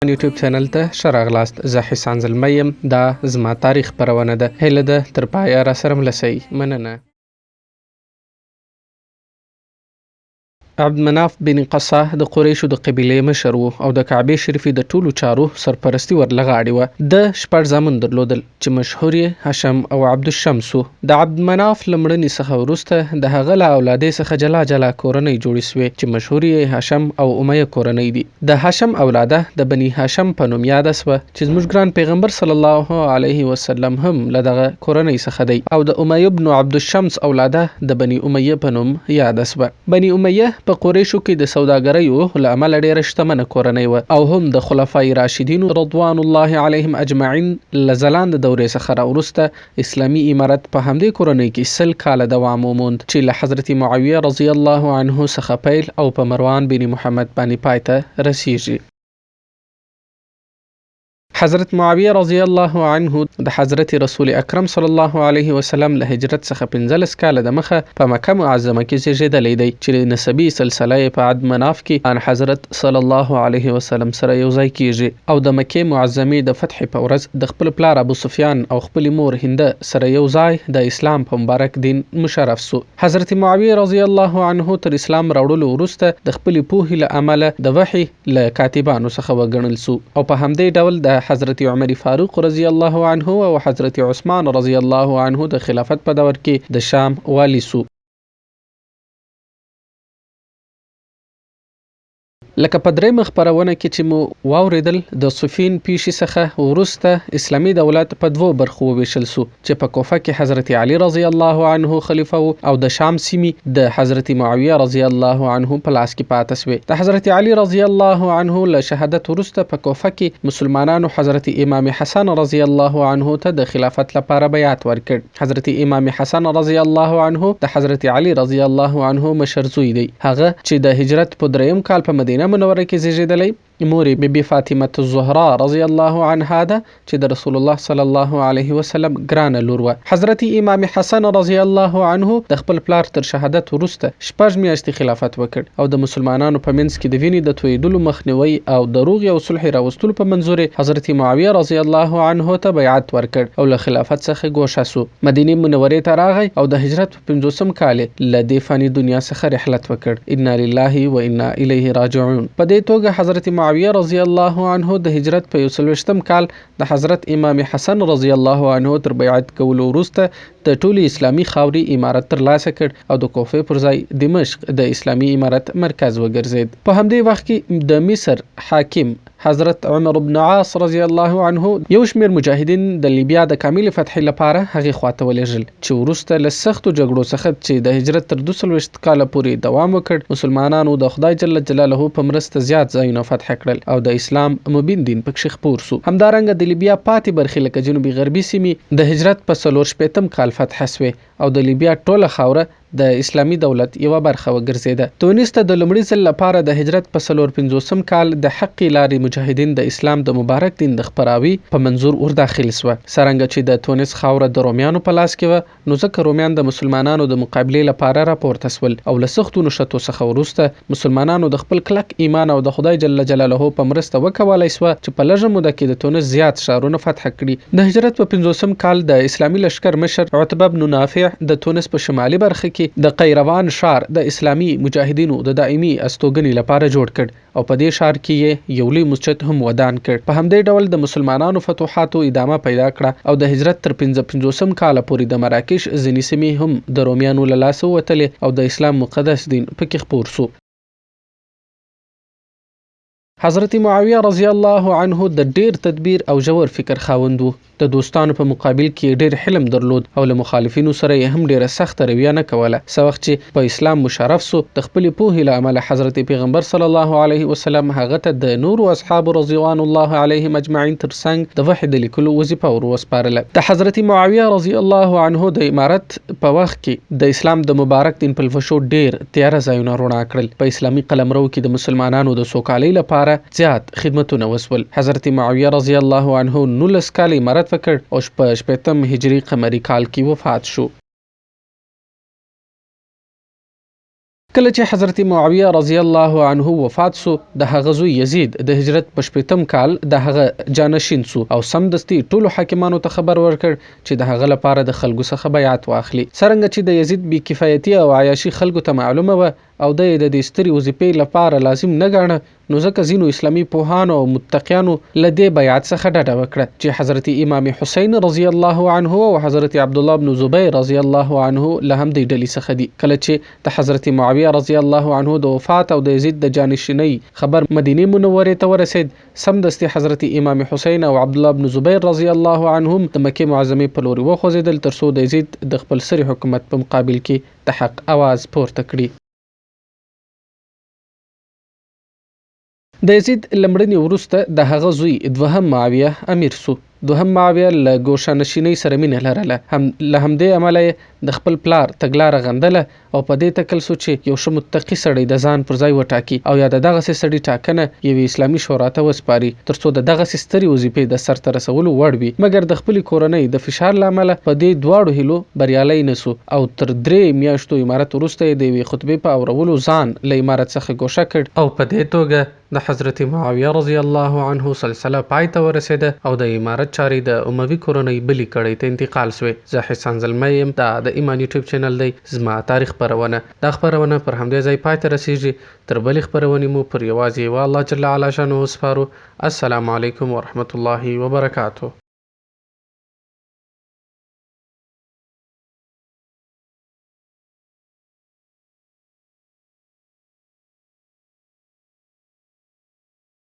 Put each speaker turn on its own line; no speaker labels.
یوټیوب چینل ته ښه راغلاست، زه حسان زلمی یم، دا زما تاریخ خپرونه ده، هیله ده تر پایه راسره مله سئ، مننه. عبد مناف بن قصه د قریشو د قبیلې مشر و او د کعبې شریفې د ټولو چارو سرپرستي ور له غاړې وه. ده شپږ زامن درلودل چې مشهور یې هشم او عبدالشمس وو. د عبد مناف له مړینې څخه وروسته د هغه له اولادې څخه جلا جلا کورنۍ جوړې شوې چې مشهورې یې هشم او امیه کورنۍ دي. د هاشم اولاده د بني هاشم په نوم یاده شوه چې زموږ ګران پیغمبر صلی الله علیه وسلم هم له دغه کورنۍ څخه دی او د امیه بن عبدالشمس اولاده د بني امیه په نوم یاده شوه. بني امیه په قریشو کې د سوداګریو له امله ډیره شتمنه کورنۍ وه او هم د خلفای راشدینو رضوان الله علیهم اجمعین له ځلانده دورې څخه راوروسته اسلامي امارت په همدې کورنۍ کې 100 کاله دوام وموند چې له حضرت معاویه رضی الله عنه څخه پیل او په مروان بن محمد باندې پای ته رسیږي. حضرت معاویه رضی الله عنه د حضرت رسول اکرم صلی الله علیه وسلم له هجرت څخه 15 کاله دمخه په مکه معظمه کې زیږیدلی دی چې نسبي سلسله یې په عد مناف کې آن حضرت صلی الله علیه وسلم سره یو ځای کیږي او د مکې معظمې د فتحې په ورځ د خپل پلار ابو سفیان او خپلې مور هنده سره یو ځای د اسلام په مبارک دین مشرف سو. حضرت معاویه رضی الله عنه تر اسلام راوړلو وروسته د خپلې پوهې له امله د وحی له کاتبانو څخه وګڼل سو او په همدې ډول د حضرت عمر فاروق رضی الله عنه او حضرت عثمان رضی الله عنه د خلافت په دور کې د شام والي سو. لکه په درېیمه خپرونه کې چې مو واورېدل، د صفین پېښې څخه وروسته اسلامي دولت په دوو برخو ووېشل شو چې په کوفه کې حضرت علي رضی الله عنه خلیفه و او د شام سیمې د حضرت معاویه رضی الله عنه په لاس کې پاته شوې. د حضرت علي رضی الله عنه له شهادت وروسته په کوفه کې مسلمانانو حضرت امام حسن رضی الله عنه ته د خلافت لپاره بیعت ورکړ. حضرت امام حسن رضی الله عنه د حضرت علی رضی الله عنه مشر زوی دی. هغه چې د هجرت په دریم کال په مدینه منوره کې زیږیدلی، مور یې بي بي فاطمة الزهرا رضی الله عنها ده چې د رسول الله صلی الله علیه وسلم ګرانه لور وه. حضرت امام حسن رضی الله عنه د خپل پلار تر شهادت وروسته شپږ میاشتې خلافت وکړ او د مسلمانانو په منځ کې د وینې د تویدلو مخنیوی او د روغې او صلحې راوستلو په منظور یې حضرت معاویه رضی الله عنه ته بیعت ورکړ او له خلافت څخه ګوښه شو. مدینې منورې ته راغی او د هجرت په پنځوسم کال یې له دې فاني دنیا څخه رحلت وکړ. انا لله و انا الیه راجعون. په دې توګه حضرت معاویه رضی الله عنه د هجرت په یو څلوېښتم کال د حضرت امام حسن رضی الله عنه تر بیعت کولو وروسته د ټولې اسلامي خاورې امارت تر لاسه کړ او د کوفې پر ځای دمشق د اسلامي امارت مرکز وګرځېد. په همدې وخت کې د مصر حاکم حضرت عمر بن عاص رضی الله عنه یو شمېر مجاهدین د لیبیا د کاملې فتحې لپاره هغې خواته ولېږل چې وروسته له سختو جګړو څخه چې د هجرت تر 42 کاله پورې دوام وکړ، مسلمانانو د خدای جل جلاله په مرسته زیات ځایونه فتح کړل او د اسلام مبین دین پکښې خپور سو. همدارنګه د لیبیا پاتې برخې لکه جنوبي غربي سیمې د هجرت په 64 کال فتح سوې او د لیبیا ټوله خاوره د اسلامي دولت یوه برخه وګرځېده. تونس ته د لومړي ځل لپاره د هجرت په 54 کال د حقې لارې مجاهدین د اسلام د مبارک دین د خپراوي په منظور ورداخل سوه. څرنګه چې د تونس خاوره د رومیانو په لاس کې وه، نو ځکه رومیان د مسلمانانو د مقابلې لپاره راپورته سول او له سختو نښتو څخه وروسته مسلمانانو د خپل کلک ایمان او د خدای جل جلاله په مرسته وکولای سوه چې په لږه موده کې د تونس زیات ښارونه فتح کړي. د هجرت په پنځوسم کال د اسلامي لښکر مشر عتبه بن نافع د تونس په شمالي برخه کې د قیروان ښار د اسلامي مجاهدینو د دایمي استوګنې لپاره جوړ کړ او په دې ښار کې یې یو لوی مسجد هم ودان کړ. په همدې ډول د مسلمانانو فتوحاتو ادامه پیدا کړه او د هجرت تر پنځه پنځوسم کاله پورې د مراکش ځینې سیمې هم د رومیانو له لاسه ووتلې او د اسلام مقدس دین پکې خپور سو. حضرت معاویه رضی الله عنه د ډېر تدبیر او ژور فکر خاوند و. د دوستانو په مقابل کې یې ډېر حلم درلود او له مخالفینو سره یې هم ډېره سخته رویه نه کوله. څه وخت چې په اسلام مشرف سو، د خپلې پوهې له امله حضرت پیغمبر صلی الله علیه وسلم هغه ته د نورو اصحابو رضوان الله علیهم اجمعین تر څنګ د وحې د لیکلو وظیفه ور وسپارله. د حضرت معاویه رضی الله عنه د امارت په وخت کې د اسلام د مبارک دین پلوشو ډېر تیاره ځایونه روڼا کړل. په اسلامي قلمرو کې د مسلمانانو د سوکالۍ لپاره زیات خدمتونه وسول. حضرت معاویه رضی الله عنه 19 کاله امارت وکړ او په شپېتم هجري قمري کال کې وفات شو. کله چې حضرت معاویه رضی الله عنه وفات سو، د هغه زوی یزید د هجرت په شپېتم کال د هغه جانشین سو او سمدستي ټولو حاکمانو ته خبر ورکړ چې د هغه لپاره د خلګو څخه بیعت واخلي. څرنګه چې د یزید بې کفایتي او عیاشي خلګو ته معلومه وه او دی یې د دې سترې وظیفې لپاره لازم نه ګاڼه، نو ځکه ځینو اسلامي پوهانو او متقیانو له دې بیعت څخه ډډه وکړه چې حضرت امام حسین رضی الله عنه او حضرت عبدالله بن زبیر رضی الله عنه له همدې ډلې څخه دي. کله چې د حضرت معاویه رضی الله عنه د وفات او د یزید د جانشینۍ خبر مدینې منورې ته ورسېد، سمدستي حضرت امام حسین او عبدالله بن زبیر رضی الله عنهم د مکې معظمې په لوري وخوځېدل تر څو د یزید د خپلسري حکومت په مقابل کې د حق اواز پورته کړي. د یزید له مړینې وروسته د هغه زوی دوهم معاویه امیر سو. دوهم معاویه له ګوشه نشینۍ سره مینه لرله، هم له همدې امله یې د خپل پلار تګلاره غندله او په دې تکل سو چې یو ښه متقي سړی د ځان پر ځای وټاکي او یا د دغسې سړي ټاکنه یوې اسلامي شورا ته وسپاري تر څو د دغسې سترې وظیفې د سرته رسولو وړ وي، مګر د خپلې کورنۍ د فشار له امله په دې دواړو هیلو بریالی نه سو او تر درې میاشتو امارت وروسته یې د یوې خطبې په اورولو ځان له امارت څخه ګوښه کړ او په دې توګه د حضرت معاویه رضی الله عنه سلسله پای ته ورسېده او د امارت چارې د اموي کورنۍ بلي کړۍ ته انتقال سوې. زه حسان زلمی یم، دا د ایمان یوټیوب چینل دی، زما تاریخ خپرونه. دا خپرونه پر همدې ځای پای ته رسېږي، تر بلي خپروني مو پر یوازې یوه الله جل علی شانه سپارو. السلام علیکم ورحمة الله وبرکاته.